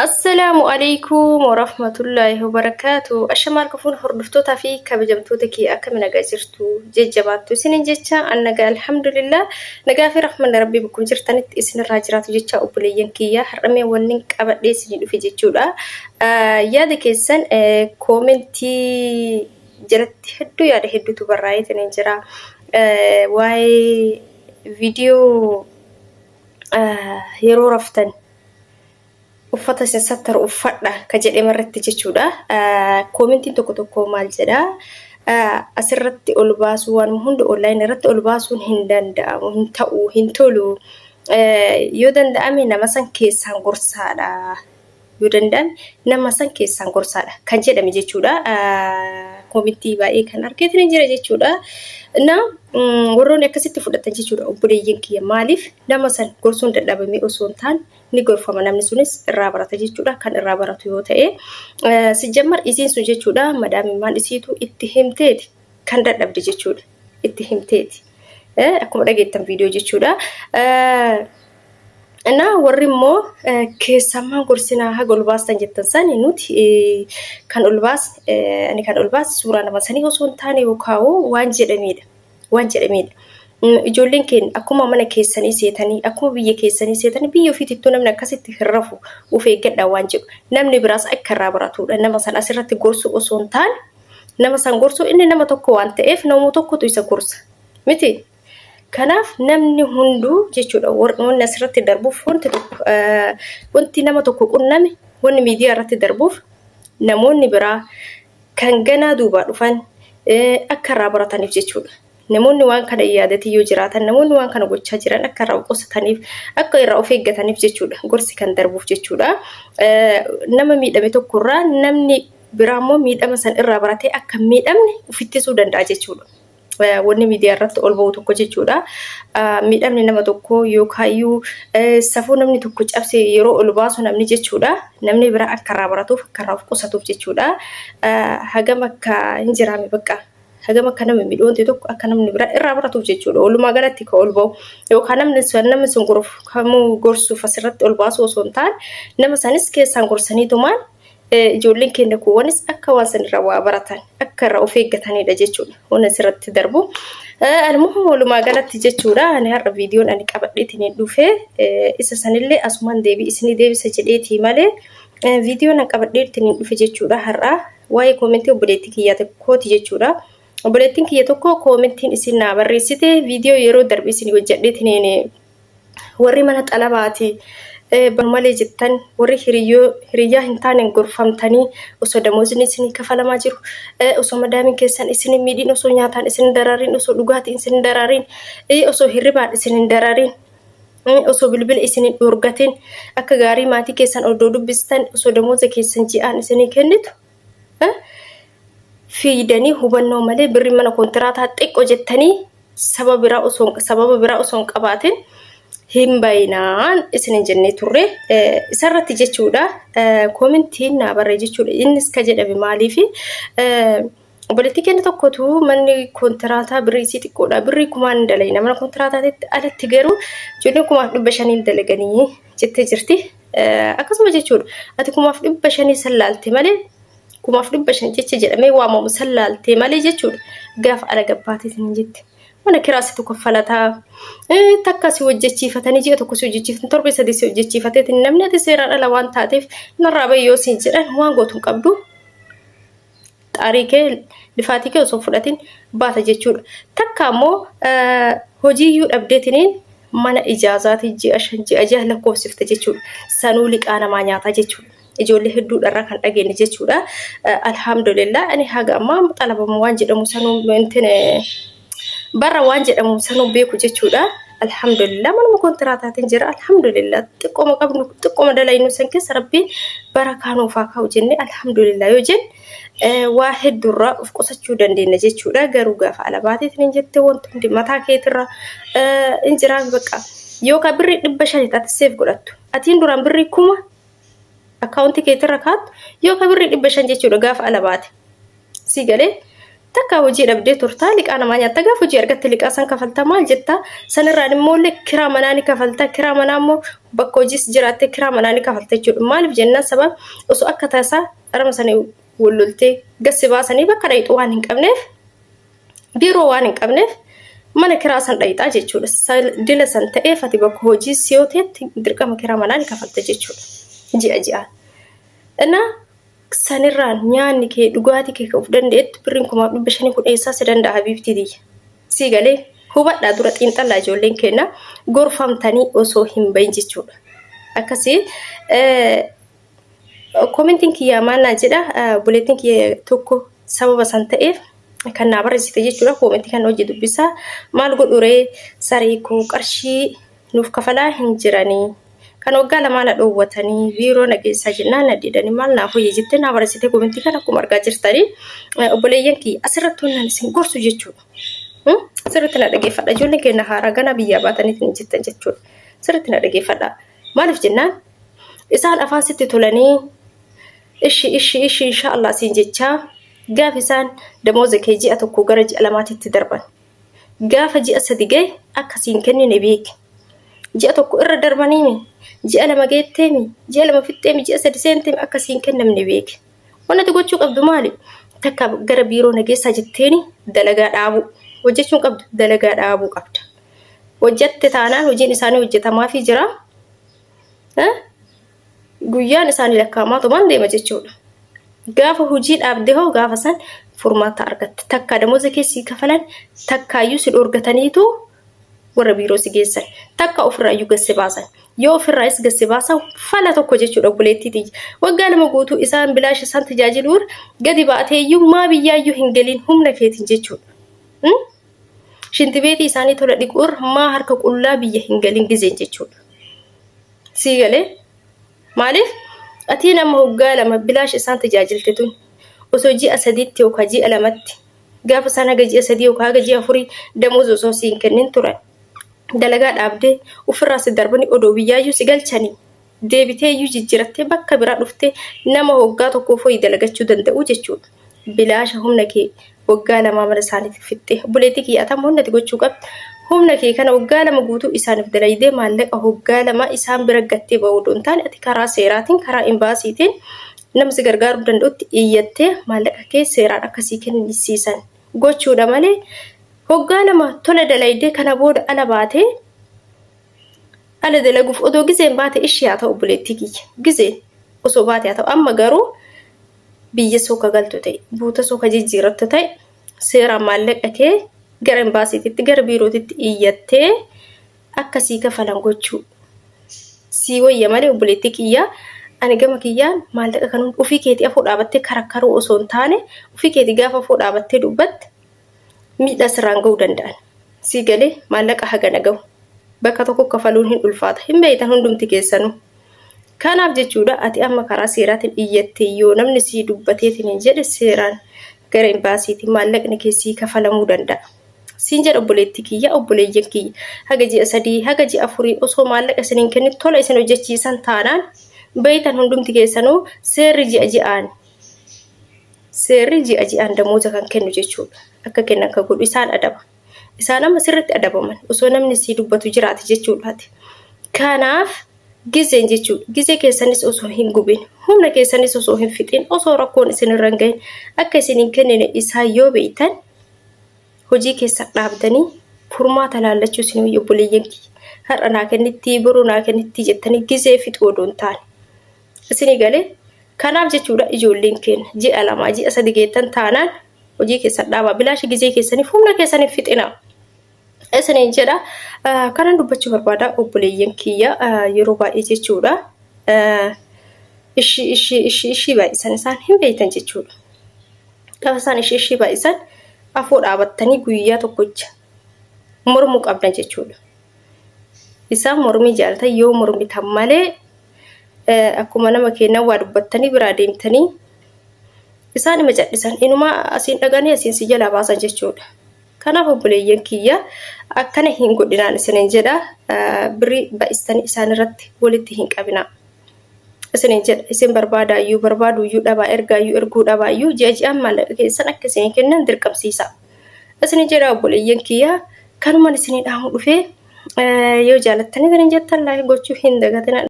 Assalaamu alaikum warahmatullaahi wabarakaatu. Ashamaa harka fuula hordoftootaa fi kabajamtoota kee akkami nagaa jirtu jajjabaattu isinin jecha an nagaa alhamdulillah nagaa fi rahmanni rabbii bakkuma jirtanitti isinirraa jiraatu jecha obboleeyyan kiyya har'amee wannin qabadhee isinii dhufe jechuudha. Yaada keessan koomentii jalatti hedduu yaada hedduutu barraa'eetiin jira. Waa'ee viidiyoo yeroo raftan uffata isin sattaru uffadha ka jedhame irratti jechuudha. Koomentiin tokko tokko maal jedha? Asirratti ol baasuu waan hunda online irratti ol baasuun hin danda'amu, hin ta'u, hin tolu. Yoo danda'ame nama san keessaan gorsaadha. Yoo danda'ame nama san keessaan gorsaadha kan jedhame jechuudha. Koomentii baay'ee kan argeetiin jira jechuudha. Na warroonni akkasitti fudhatan jechuudha obboleeyyan kiyya maaliif nama san gorsuun dadhabamee osoo hin taane ni gorfama namni sunis irraa barata jechuudha kan irraa baratu yoo ta'e sijjammar isiin sun jechuudha madaamimmaan isiitu itti himteeti kan dadhabde jechuudha itti himteeti akkuma dhageettan viidiyoo jechuudha. Innaa warri immoo keessammaan gorsinaa haga ol baastan jettan sani nuti kan ol baasne ani kan ol baase suuraa nama sanii osoo hin taane yookaan waan jedhamedha. Waan jedhamedha. Ijoolleen keenya akkuma mana keessanii seetanii akkuma biyya keessanii seetanii biyya ofiitittuu namni akkasitti hin rafu of eeggadhaa waan jedhu namni biraas akka irraa baratudha. Nama san asirratti gorsuu osoo hin taane nama san gorsuu inni nama tokko waan ta'eef nama tokkotu isa gorsa miti. Kanaaf namni hunduu jechuudha wanni asirratti darbuuf wanti tokko wanti nama tokko qunname wanni miidiyaa irratti darbuuf namoonni biraa kan ganaa duubaa dhufan akka irraa barataniif jechuudha. Namoonni waan kana yaadatii yoo jiraatan namoonni waan kana gochaa jiran akka irraa qusataniif akka irraa of eeggataniif jechuudha. Gorsi kan darbuuf jechuudha. Nama miidhame tokkorraa namni biraa immoo miidhama san irraa baratee akka hin miidhamne of ittisuu danda'a jechuudha. Wanni miidiyaa irratti ol ba'u tokko jechuudha. Miidhamni nama tokkoo yookaayyuu safuu namni tokko cabse yeroo ol baasu namni jechuudha. Namni biraa akka irraa baratuuf akka irraa of qusatuuf jechuudha. Hagam akka hin jiraame bakka hagam akka nama miidhu wanti tokko akka namni biraa irraa baratuuf jechuudha. Walumaa galatti kan ol ba'u yookaan namni sun namni sun kamuu gorsuuf asirratti ol baasu osoo hin taane nama sanis keessaan gorsaniitumaan ijoolleen keenya kuuwwanis akka waan san irraa waa baratan akka irraa of eeggatanidha jechuudha. Waan asirratti darbu. Almuhum walumaa galatti jechuudha. Ani har'a viidiyoon ani qabadheetiin dhufe isa sanillee asumaan deebii isinii deebisa jedheetii malee viidiyoon ani qabadheetiin dhufe jechuudha har'a waa'ee koomentii obboleettii kiyyaa tokkooti jechuudha. Obboleettiin kiyya tokko koomentiin isin naa barreessite viidiyoo yeroo darbe isin hojjedheetiin warri mana xalabaati banu malee jettan warri hiriyyoo hiriyyaa hin taaneen gorfamtanii osoo damoosni isinii kafalamaa jiru osoo madaamiin keessan isin hin miidhin osoo nyaataan isin hin darariin osoo dhugaatiin isin hin darariin osoo hirribaan isin hin darariin osoo bilbila isin hin dhoorgatin akka gaarii maatii keessan odoo dubbistan osoo damooza keessan ji'aan isinii kennitu fiidanii hubannoo malee birri mana kontiraataa xiqqo jettanii saba biraa osoo sababa biraa osoo hin qabaatin hin bayinaan isin hin jennee turre isarratti jechuudha koomentiin naa barree jechuudha innis ka jedhame maaliifi obboleettii keenya tokkotu manni kontiraataa birrii isii xiqqoodha birrii kumaan hin dalayna mana kontiraataatitti alatti garuu ijoolleen 1500 dalaganii jettee jirti akkasuma jechuudha ati 1500 san laalte malee 1500 jecha jedhamee waamamu san laaltee malee jechuudha gaafa ala gabbaateetiin hin jette mana kiraa situ kaffalataa takka si hojjechiifatanii ji'a tokko si hojjechiifatan torbee sadii si hojjechiifateetiin namni ati seeraan ala waan taateef narraa bahi yoo siin jedhan waan gootu hin qabdu xaarii kee lifaatii kee osoo fudhatin baata jechuudha. Takka ammoo hojiiyyuu dhabdeetiniin mana ijaazaatii ji'a 5 ji'a 6 lakkoofsifte jechuudha. Sanuu liqaa namaa nyaataa jechuudha. Ijoollee hedduudharraa kan dhageenye jechuudha. Alhamdulillah ani haga ammaa xalabamu waan jedhamu sanuu intine barra waan jedhamu sanuu beeku jechuudha. Alhamdulillah manuma kontiraataatiin jira. Alhamdulillah xiqqooma qabnu xiqqooma dalaynu san keessa rabbiin barakaa nuuf haa kaa'u jennee alhamdulillah yoo jenne waa hedduurraa of qusachuu dandeenya jechuudha. Garuu gaafa ala baateetiin hin jette wanti hundi mataa keetirra hin jiraan bakka yookaan birrii 500 ati seef godhattu. Atiin duraan birrii 1000 akkaawuntii keetirra kaattu yookaan birrii 500 jechuudha gaafa ala baate. Si galee Takka hojii dhabdee turtaa liqaa namaa nyaatta gaafa hojii argatte liqaa san kafalta maal jetta sanirraan immoo illee kiraa manaa ni kafalta kiraa manaa immoo bakka hojiis jiraattee kiraa manaa ni kafalta jechuudha. Maaliif jennaan sabab osoo akka tasaa dharama sana wal loltee gassi baasanii bakka dhayxu waan hin qabneef biiroo waan hin qabneef mana kiraa san dhayxaa jechuudha. Dila san ta'eef ati bakka hojii si yoo teetti dirqama kiraa manaa ni kafalta jechuudha. Ji'a ji'aan. Innaa sanirraan nyaanni kee dhugaatii kee of danda'etti birriin 5,500 kun eessaa si danda'a habiibtii tiyya. Sii galee hubadhaa dura xiinxallaa ijoolleen keenya gorfamtanii osoo hin bahin jechuudha. Akkasii koomentiin kiyyaa maal naa jedha obboleettiin kiyya tokko sababa san ta'eef kan naa barreessite jechuudha. Koomentii kan hojii dubbisaa maal godhuree saree koo qarshii nuuf kafalaa hin jiranii. Kan waggaa lamaa na dhoowwatanii biiroo na geessaa jennaan na didanii maal naaf hojii jettee naa barreessite koomentii kan akkuma argaa jirtanii obboleeyyan kiyya asirratti wannan isin gorsu jechuudha. Sirriitti na dhageeffadha. Ijoolleen keenya haaraa ganaa biyyaa baataniitiin hin jettan jechuudha. Sirriitti na dhageeffadha. Maaliif jennaan isaan afaan sitti tolanii ishi ishi ishi inshaallah siin jechaa gaafa isaan damooza kee ji'a tokko gara ji'a lamaatitti darban. Gaafa ji'a sadi gahe akka siin kennine beeki. Ji'a tokko irra darbaniimi, ji'a lama geetteemi, ji'a lama fixxeemi, ji'a sadi seenteemi akka siin kennamne beeki. Wanti ati gochuu qabdu maali? Takka gara biiroo na geessaa jetteeni dalagaa dhaabuu. Hojjechuu hin qabdu dalagaa dhaabuu qabda. Hojjette taanaan hojiin isaanii hojjetamaafii jira. Guyyaan isaanii lakkaa'amaatumaan deema jechuudha. Gaafa hojii dhaabde hoo gaafa san furmaata argatte. Takkaa damooza kee sii kafalan takkaayyuu si dhoorgataniitu warra biiroo si geessan. Takka ofirraayyuu gad si baasan. Yoo ofirraayis gad si baasan fala tokko jechuudha obboleettii tiyya. Waggaa lama guutuu isaan bilaasha isaan tajaajiluur gadi baateeyyuu maa biyyaayyuu hin galiin humna keetiin jechuudha. Shintibeetii isaanii tola dhiquur maa harka qullaa biyya hin galin gizeen jechuudha. Sii galee maaliif atiin amma waggaa lama bilaash isaan tajaajilte tun osoo ji'a sadiitti yookaan ji'a lamatti gaafa isaan haga ji'a sadii yookaan haga ji'a afurii damooza osoo siin kennin turan dalagaa dhaabdee ofirraa si darbanii odoo biyyaayyuu si galchanii deebitee iyyuu jijjiirattee bakka biraa dhuftee nama waggaa tokkoof hoyi dalagachuu danda'u jechuudha. Bilaasha humna kee waggaa lamaa mana isaaniitiif fixxee obboleettii kiyya atam humna ati gochuu qabdu humna kee kana waggaa lama guutuu isaaniif dalaydee maallaqa waggaa lama isaan bira gattee ba'uu odoo hin taane ati karaa seeraatiin karaa imbaasiitiin nama si gargaaruu danda'utti iyyattee maallaqa kee seeraan akka sii kennisiisan gochuudha malee waggaa lama tola dalaydee kana booda ala baatee ala dalaguuf odoo gizeen baate ishii haa ta'u obboleettii kiyya gizeen osoo baate haa ta'u amma garuu biyya soo ka galtu ta'e buuta soo ka jijjiirattu ta'e seeraan maallaqa kee gara imbaasiititti gara biirootitti iyyattee akka sii kafalan gochuu sii wayya malee obboleettii kiyyaa ani gama kiyyaan maallaqa kan ofii keetii afoo dhaabattee karakkaruu osoo hin taane ofii keetii gaafa afoo dhaabattee dubbatte miidhaa sirraan ga'uu danda'an. Sii galee maallaqa hagana gahu bakka tokko kafaluun hin ulfaata hin beektan hundumti keessanuu. Kanaaf jechuudha ati amma karaa seeraatiin iyyattee yoo namni sii dubbateetiin hin jedhe seeraan gara imbaasiitiin maallaqni kee sii kafalamuu danda'a. Siin jedha obboleettii kiyya obboleeyyan kiyya haga ji'a sadii haga ji'a afurii osoo maallaqa isin hin kennin tola isin hojjechiisan taanaan beektan hundumti keessanuu seerri ji'a ji'aan seerri ji'a ji'aan damooza kan kennu jechuudha. Akka kennan kan godhu isaan adaba. Isaan amma sirriitti adabaman osoo namni sii dubbatu jiraate jechuudhaati. Kanaaf gizeen jechuudha. Gizee keessanis osoo hin gubin, humna keessanis osoo hin fixin, osoo rakkoon isin irra hin gahin akka isin hin kennine isaan yoo beektan hojii keessan dhaabdanii furmaata laallachuu isin wayya obboleeyyan kiyya. Har'a naa kennittii, boruu naa kennittii jettanii gizee fixuu odoo hin taane. Isinii galee kanaaf jechuudha ijoolleen keenya ji'a lama ji'a sadi geettan taanaan hojii keessan dhaabaa bilaasha gizee keessaniif humna keessaniif fixinaa. Isiniin jedha kanan dubbachuu barbaada obboleeyyan kiyya yeroo baay'ee jechuudha. Ishii ishii ishii ishii baay'isan isaan hin beektan jechuudha. Gaafa isaan ishii ishii baay'isan afoo dhaabattanii guyyaa tokkocha mormuu qabdan jechuudha. Isaan mormii jaalatan yoo mormitan malee akkuma nama keenyaa waa dubbattanii biraa deemtanii isaan ima cadhisan inumaa asiin dhaganii asiin si jalaa baasan jechuudha. Kanaaf obboleeyyan kiyya akkana hin godhinaan isinin jedha birrii ba'istanii isaan irratti walitti hin qabinaa. Isinin jedha, isin barbaadaayyuu barbaaduuyyuu dhabaa, ergaayyuu erguu dhabaayyuu, ji'a ji'aan maallaqa keessan akka isinii kennan dirqamsiisa. Isinin jedha obboleeyyan kiyyaa, kanumaan isinii dhaamu dhufee, yoo jaalattanii isinin jettan like gochuu hin dagatina.